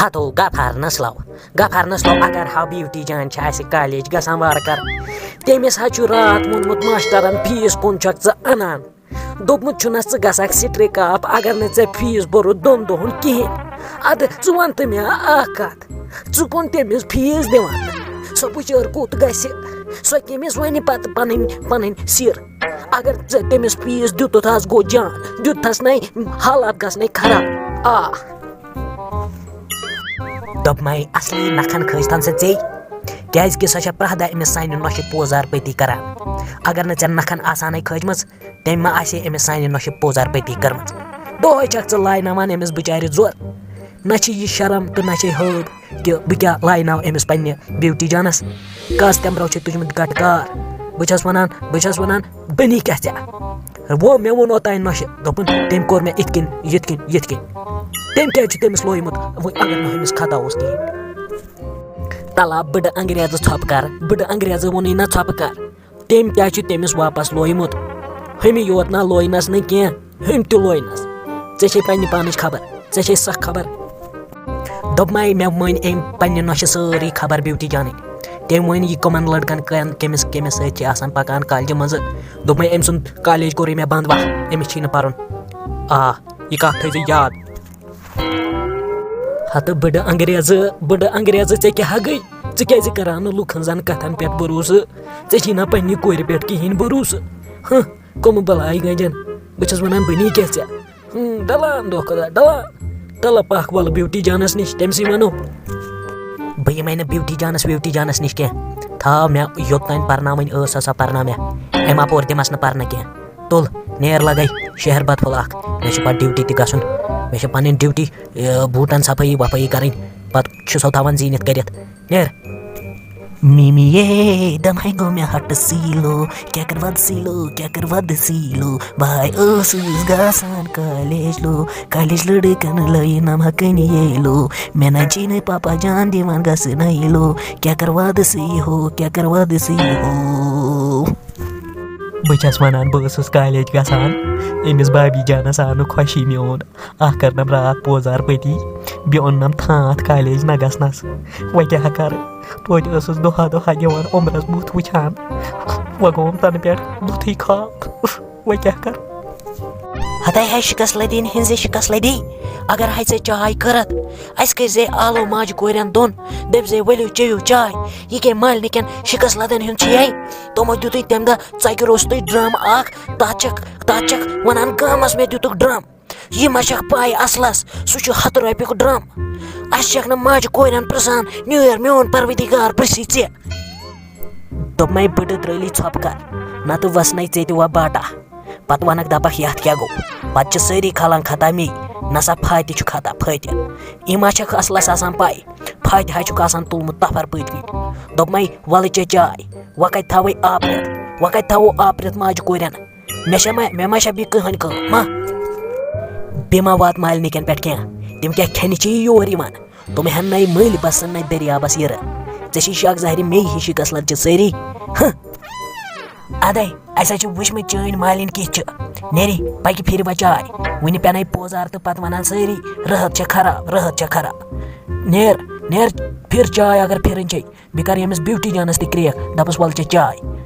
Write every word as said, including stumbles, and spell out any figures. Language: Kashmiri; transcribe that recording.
ہتو غفار نسلو، غفار نسلو، اگر ہا بیوٹی جان چھِ اَسہِ کالیج گژھان وارٕ کارٕ، تٔمِس حظ چھُ راتھ ووٚنمُت ماشٹرن، "فیٖس کوٚن چھکھ ژٕ اَنان؟" دوٚپمُت چھُنس، "ژٕ گژھکھ سٹرک آف، اگر نہٕ ژےٚ فیٖس بوٚرُتھ دۄن دۄہن کِہیٖنۍ۔" ادٕ ژٕ وَن تہٕ مےٚ اکھ کتھ، ژٕ کوٚن تٔمِس فیٖس دِوان؟ سۄ بِچٲر کوٚت گژھِ؟ سۄ کٔمِس وَنہِ پتہٕ پنٕنۍ، پنٕنۍ سِر؟ اگر ژےٚ تٔمِس فیٖس دیُتُتھ، آز گوٚو جان، دیُتتھس نے، حالات گژھنے خراب۔ آ۔ دوٚپمَے، اصلی نکھن کھٲج تن سۄ ژے، کیازِ کہِ سۄ چھےٚ پرٛٮ۪تھ دۄہ أمِس سانہِ نۄشہِ پوزار پٔتی کران۔ اگر نہٕ ژےٚ نکھن آسانٕے کھٲجمٕژ، تٔمۍ ما آسہِ ہے أمِس سانہِ نۄشہِ پوزار پٔتی کٔرمٕژ؟ دۄہے چھکھ ژٕ لایناوان أمِس بِچارِ زور۔ نہ چھِ یہِ شرم تہٕ نہ چھے حٲب کہِ بہٕ کیٛاہ لایناو أمِس پننہِ بیوٹی جانس۔ کس تمبرو چھِ تُجمٕتۍ گٹہٕ کار؟ بہٕ چھس ونان، بہٕ چھس ونان، بنی کیٛاہ ژےٚ؟ وۄنۍ مےٚ ووٚن اوٚتانۍ نۄشہِ، دوٚپُن، "تٔمۍ کوٚر مےٚ اِتھ کٔنۍ، یِتھ کٔنۍ، یِتھ کٔنۍ۔" تٔمۍ کیٛازِ چھُ تٔمِس لویمُت؟ وۄنۍ اگر نہٕ أمِس خطا اوس کِہیٖنۍ۔ تلا بٕڈٕ انگریزٕ ژھۄپہٕ کر، بٕڈٕ انگریزٕ ووٚنُے نہ ژھۄپہٕ کر۔ تٔمۍ کیٛاہ چھُ تٔمِس واپس لویمُت؟ ہُمہِ یوت نہ لوینس نہٕ کینٛہہ، ہُمۍ تہِ لوینس۔ ژےٚ چھے پننہِ پانٕچ خبر، ژےٚ چھے سۄ خبر۔ دوٚپمَے، مےٚ مٲنۍ أمۍ پننہِ نۄشہِ سٲرٕے خبر بیوٹی جانٕنۍ۔ تٔمۍ ؤنۍ یہِ کٕمن لڑکن کن-، کٔمِس، کٔمِس سۭتۍ چھِ آسان پکان کالجہِ منٛزٕ۔ دوٚپمَے، أمۍ سُنٛد کالج کوٚرُے مےٚ بنٛد، وَ، أمِس چھی نہٕ پرُن۔ آ، یہِ کتھ تھٲیزِ یاد۔ ہتہٕ بٕڈٕ انگریزٕ، بٕڈٕ انگریزٕ، ژےٚ کیٛاہ گٔے؟ ژٕ کیٛازِ کران نہٕ لُکن زن کتھن پٮ۪ٹھ بھروسہٕ؟ ژےٚ چھی نا پننہِ کورِ پٮ۪ٹھ کِہیٖنۍ بھروسہٕ؟ ہہ، کٕم بلاے گنجن؟ بہٕ چھَس ونان، بنی کیٛاہ ژےٚ؟ ہم، ڈلان دۄہ کھۄتہٕ دۄہ، ڈلان۔ تلہٕ پکھ وَلہٕ بیوٹی جانس نِش، تٔمۍ سٕے ونو۔ بہٕ یِمے نہٕ بیوٹی جانس ویوٹی جانس نِش کینٛہہ۔ تھاو مےٚ یوٚتام پرناوٕنۍ ٲس، سۄ پرناو مےٚ۔ أمۍ اپور دِمس نہٕ پرنہٕ کینٛہہ۔ تُل، نیر لگے شہر بدفُل اکھ۔ مےٚ چھِ پتہٕ ڈیوٹی تہِ گژھُن۔ مےٚ چھِ پنٕنۍ ڈیوٹی، یہِ، بوٗٹن صفٲیی وفٲیی کرٕنۍ۔ پتہٕ چھُ سو تھاوان زیٖنِتھ کٔرِتھ۔ نیر۔ میمی یے، دمہے گوٚو مےٚ ہٹہٕ سیٖلو، کیٛاہ کَرٕ وَدٕ سیٖلو، کیٛاہ کَرٕ وَدٕ سیٖلو۔ بہٕ ہاے ٲسٕس گژھان کالیج لو، کالیج لڑکن لٲینم ہکن ییلو۔ مےٚ نہ جی نہٕ پاپا جان دِوان گژھنہٕ ییلو۔ کیٛاہ کَرٕ وَدٕ سیٖہو، کیٛاہ کَرٕ وَدٕ سیٖہو۔ بہٕ چھَس وَنان، بہٕ ٲسٕس کالیج گژھان، أمِس بابی جانَس آو نہٕ خۄشی میون۔ اکھ کٔرنَم راتھ پوزار پٔتی، بیٚیہِ اوٚننَم تھانٛتھ کالیج نہ گژھنَس۔ وۄنۍ کیٛاہ کَرٕ؟ توتہِ ٲسٕس دۄہا دۄہا دِوان عمرَس بُتھ وٕچھان۔ وۄنۍ گوٚوُم تَنہٕ پٮ۪ٹھ بُتھٕے خاک۔ وۄنۍ کیٛاہ کَرٕ؟ ہتاے ہے شِکس لدین ہٕنٛزِ شِکس لدی، اگر ہے ژےٚ چاے کٔرٕتھ، اَسہِ کٔرۍ زے آلو ماجہِ کورٮ۪ن دۄن، دٔپۍ زے، "ؤلِو چیٚیِو چاے، یہِ کیٛاہ مالنہِ کٮ۪ن شِکس لدن ہُنٛد چھُ یے؟" تِمو دیُتُے تَمہِ دۄہ ژۄکہِ روٚستُے ڈرٛم اکھ، تَتھ چھَکھ، تَتھ چھَکھ وَنان گامَس مےٚ دیُتُکھ ڈرٛم۔ یہِ ما چھَکھ پَے اَصلَس؟ سُہ چھُ ہَتھ رۄپیُک ڈرٛم۔ اَسہِ چھَکھ نہٕ ماجہِ کورٮ۪ن پرٛژھان، نیوٗر میون پروردگار پرٛژھی ژےٚ۔ دوٚپمَے بٕڈٕ درٛٲلی ژھۄپہٕ کَر، نَتہٕ وَسنَے ژےٚ تہِ وۄنۍ باٹا۔ پَتہٕ وَنَکھ دَپَکھ یَتھ کیٛاہ گوٚو؟ پَتہٕ چھِ سٲری کھالان خطا مے، نہ سا فاتہِ چھُ خطا فاتہِ۔ یہِ ما چھَکھ اَصلَس آسان پَے؟ فاتہِ ہا چھُکھ آسان تُلمُت تَفر پٔتۍ کِنۍ۔ دوٚپمَے وَلہٕ چےٚ چاے، وۄنۍ کَتہِ تھاوَے آپرٮ۪تھ؟ وۄنۍ کَتہِ تھاوو آپرٮ۪تھ ماجہِ کورٮ۪ن؟ مےٚ چھا ما، مےٚ ما چھا بیٚیہِ کٕہٕنۍ کٲم، ما؟ بیٚیہِ ما واتہٕ مالنہِ کٮ۪ن پٮ۪ٹھ کینٛہہ؟ تِم کیٛاہ کھٮ۪نہِ چھِ یور یِوان؟ تِم ہٮ۪ن نَے مٔلۍ بَسَن نَے دٔریابَس یِرٕ۔ ژےٚ چھِ شَک ظاہرِ مے ہِشی کَسلَت چھِ سٲری۔ ہہ۔ اَدَے، اَسہِ حظ چھِ وٕچھمٕتۍ چٲنۍ مالِنۍ کِژھ چھِ۔ نیرِ، پَکہِ پھِرِ وۄنۍ چاے۔ وٕنہِ پٮ۪نَے پوزار تہٕ پَتہٕ وَنان سٲری، "رٲتھ چھےٚ خراب، رٲتھ چھےٚ خراب۔" نیر، نیر، پھِر چاے اگر پھِرٕنۍ چھے۔ بیٚیہِ کَرٕ ییٚمِس بیوٹی جانَس تہِ کرٛیکھ، دَپَس، "وَلہٕ چےٚ چاے۔"